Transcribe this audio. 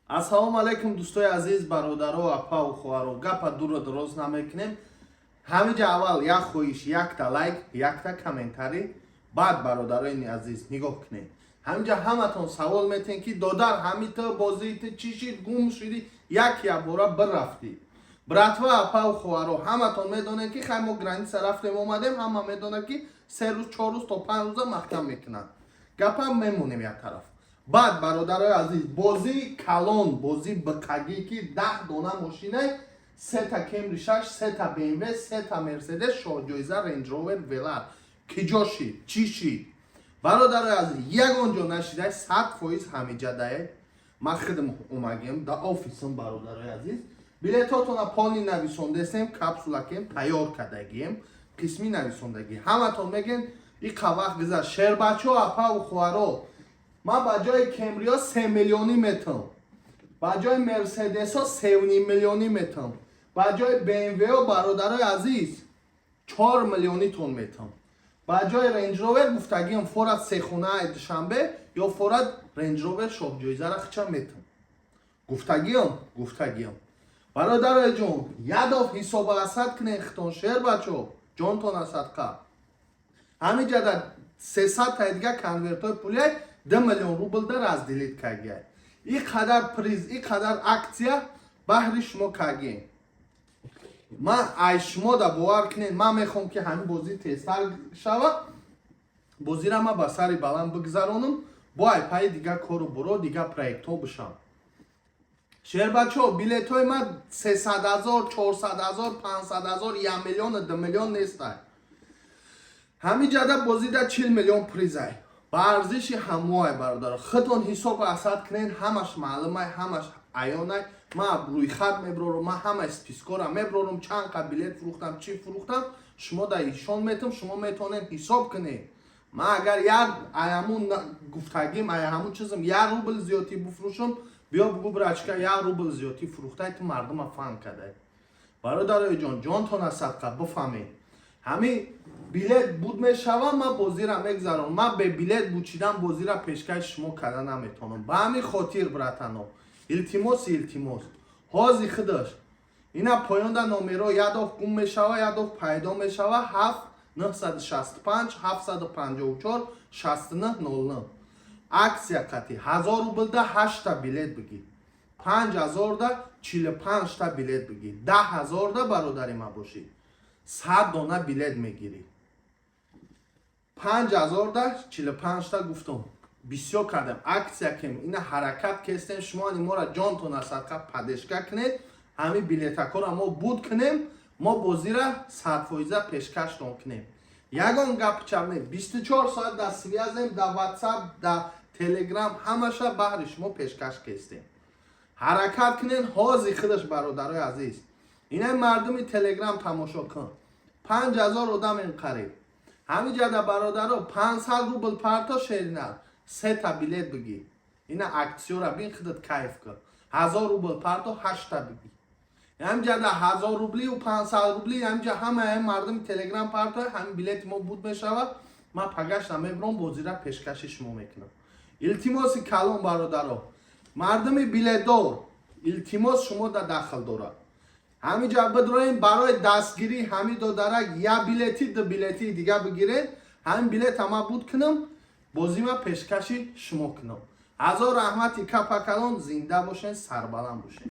Ассалому алайкум, дӯстои азиз, бародаро, апаву хоҳаро. Гапа дуру дароз намекунем. Ҳамиҷа аввал як хоҳиш: якта лайк, якта комментарий. Баъд, бародарони азиз, нигоҳ кунед. Ҳамиҷа ҳаматон савол метен, ки додар, ҳами ту бозии ту чӣ шид, гум шидӣ, як якбора бирафтӣ. Братва, апаву хоҳаро, ҳаматон медонед, ки хай, мо граница рафтем, омадем. Ҳама медонад, ки 3 рӯз, 4 рӯз то 5 рӯза маҳкам мекунанд. Гапа мемонем як тараф. Баъд, бародарои азиз, бозии калон, бозии бқагӣ, ки 10 дона мошинай: сета Кемри шаш, сета БМВ, сета Мерседес, шоҳҷоиза Рейндж Ровер Велар, киҷо шид, чӣ шид? Бародарои азиз, ягон ҷо нашидай, 100% ҳамиҷадае. Ман худам омагем да офисам. Бародарои азиз, билетотона полный нависондесем, капсулакем тайёр кардагием, қисмӣ нависондагӣ. Ҳаматон мегӯен, иқа вақт гузашт. Шербачо, апаву хоҳаро, ман ба ҷои Кемрио 3 миллионӣ метам, ба ҷои Мерседесо 3,5 миллионӣ метам, ба ҷои БМВо, бародарои азиз, 4 миллионитон метам, ба ҷои Рейнҷровер гуфтагиам, форат сехонаи Душанбе ё форат Рейнҷровер шоҳҷоизара хича метам. Гуфтагиам, гуфтагиам. Бародарои ҷон, ядов ҳисоба асад кунен хитон. Шербачо, ҷонтон асадқа. Ҳамиҷада 300 таи дига конвертҳои пулиай, 2 миллион рубл да разделить кагиай. И қадар приз, и қадар акция баҳри шумо кагием. Ман ай шумо да бовар кунед, ман мехоҳам, ки ҳамин бозӣ тезтар шава. Бозира ман ба сари баланд бигзаронам, бо ай пайи дига кору буро, дига проектҳо бишам. Шербачо, билетҳои ман 300 000, 400 000, 500 000, 1 миллиону 2 миллион нестай. Ҳамин ҷада бозида 40 миллион призай, ба арзиши ҳамоай. Бародар, худтон ҳисоб асад кунед, ҳамаш маълумай, ҳамаш аёнай. Ман рӯйхат меброрам, ман ҳамаи спискора меброрам, чанд қа билет фурӯхтам, чӣ фурӯхтам, шумо да ишон метам, шумо метавонед ҳисоб кунед. Ман агар як аямун гуфтагим, ая ҳамун чизм як рубл зиёдтӣ буфурӯшам, биё бугу: «Брачка, як рубл зиёдтӣ фурӯхтай, ту мардума фан кадай». Бародарои ҷон, ҷонтона садқа, бифаҳмед, ҳамин билет буд мешава, ман бозира мегзаронам. Ман бе билет бучидан бозира пешкаши шумо карда наметавонам. Ба ҳамин хотир, братано, илтимоси илтимос, ҳози худаш ина поёнда номеро ядов гум мешава, ядов пайдо мешава: 7 965 754 69 09. Акция қати 1000 рублда ҳашта билет бигир, 5000-да 45-та билет бигир, 10 000-да, бародари ман бошӣ, 100 дона билет мегирӣ. 5000-да 45-та гуфтам, бисёр кардем, акция кем, ина ҳаракат кестем. Шумо ани мора ҷонтона садқа поддержка кунед, ҳамин билетакҳоро мо буд кунем, мо бозира 100% пешкаштон кунем. Ягон гап чап не, 24 соат дар связем, дар WhatsApp, дар Телеграм, ҳамаша баҳри шумо пешкаш кестем. Ҳаракат кунен ҳози худаш. Бародарои азиз, инай мардуми Телеграм тамошо кун, 5000 одам ин қариб ҳамин ҷада. Бародаро, 500 рубл парто, шерина, сета билет бигир. Ина аксиёра бин, худат кайф кун. 1000 рубл парто, ҳашта бигир. Ҳамин ҷада 1000 рублию 500 рубли, ҳаминҷа ҳамаи мардуми Телеграм парто, ҳамин билети мо буд мешавад. Ман пагашта мебиром, бозира пешкаши шумо мекунам. Илтимоси калон, бародаро, мардуми билетдор, илтимос, шумо да дахл дорад. Ҳаминҷа бидроем барои дастгирӣ ҳамин додарак, як билети, ду билети дига бигиред. Ҳамин билета ман буд кунам, бозима пешкаши шумо кунам. Ҳазор раҳмати капа калон, зинда бошен, сарбаланд бошен.